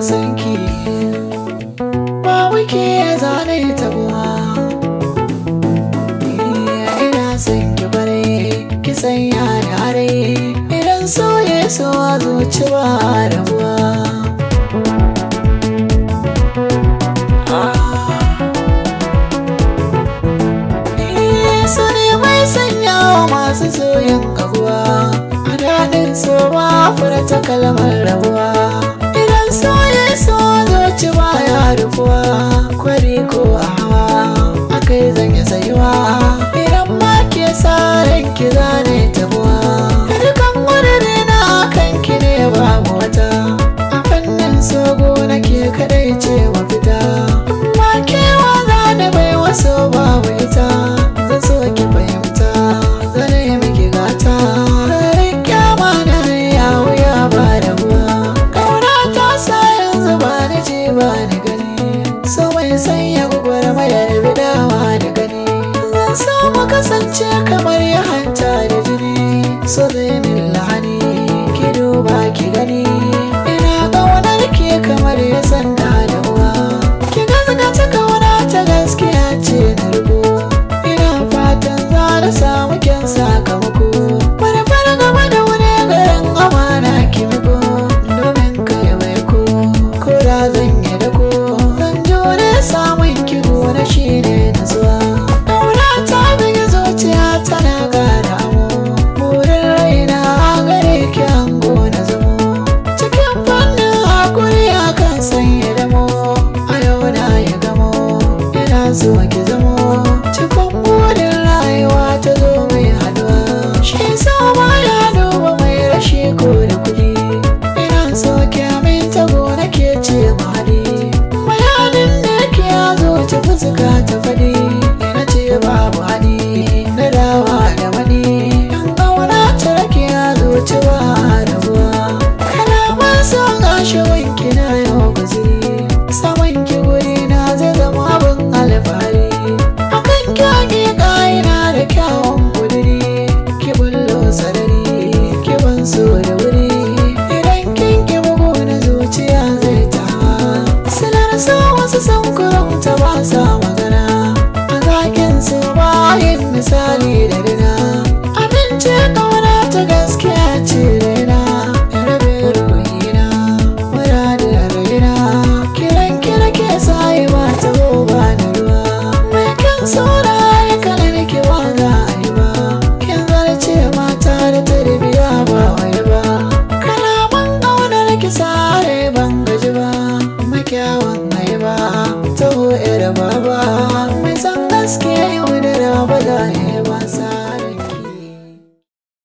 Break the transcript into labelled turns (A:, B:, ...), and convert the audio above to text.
A: San ki ba wike zane tabuwa. Ina san ki bare ki sanya da rai, idan so ya so a zuci ba rabuwa. So ne mai sanya wa masu soyin kaguwa, a daɗin so ba furta kalmar rabuwa. Idan so ya so zuci ba ya rufuwa, kwari ko a hawa akai zan yi tsayuwa. Idan ma ke sa ranki zane tabuwa, dukan wurare na akan ki ne babu wata. A fannin sogo nake kadai ce mafita, ma kewa zane bai wasu babu ita. Zan so ki fahimta, zan yi miki gata, riƙe mana ya wuya ba rabuwa. Ƙauna ta sa yanzu ba ni ji ba ni gani, so mai sanya gwagwarmayar bidawa da gani. Zan so mu kasance kamar ya hanta da jini, so zai min lahani ki duba ki gani. Ina ƙaunar ki kamar ya sanda da uwa, ki gazgata ƙauna ta gaskiya ce na rubo. Ina fatan za na samu kyan sakamako, farfar gaba da wani garin amana ki miko. Domin kai mai ko da zan yi dako, zan jure samun ki gona shi ne nutsuwa. Ƙauna ta bugi zuciya tana ƙara amo, burin raina gare ki ango na zamo. Cikin fannin hakuri akan sanya damo, a yau na yi gamo, ina so ki zamo. Cikon burin rayuwa ta zo mai haduwa, shi sa ba ya duba mai rashi ko da kuɗi. Ina so ki aminta gona ke ce mahadi, bayanin da ke ya zo ta fuska ta faɗi. Ina ce babu haɗi na dawa da wani, in ƙauna ta rake ya zo ci ba rabuwa. Kalaman son gashi wanki na yau guziri, saman ki guri na zai zama abin alfahari. Akan kyage ƙa'ina da kyawun kuduri, ki bullo sarari ki ban so da wuri. Idan kin ki bugu na zuciya zai tawa, silar so wasu sun kurumta ba sa magana. A zakin su ba yin misali da rina, abinci ƙauna ta gaskiya ce raina. Rabe ruhina muradin raina, kiran kira ke sai ba ta ba da ruwa. Mai kyan saura ya kalar ki ba za a yi ba, kin zarce mata da tarbiya ba wai ba. Kalaman ƙaunar ki sa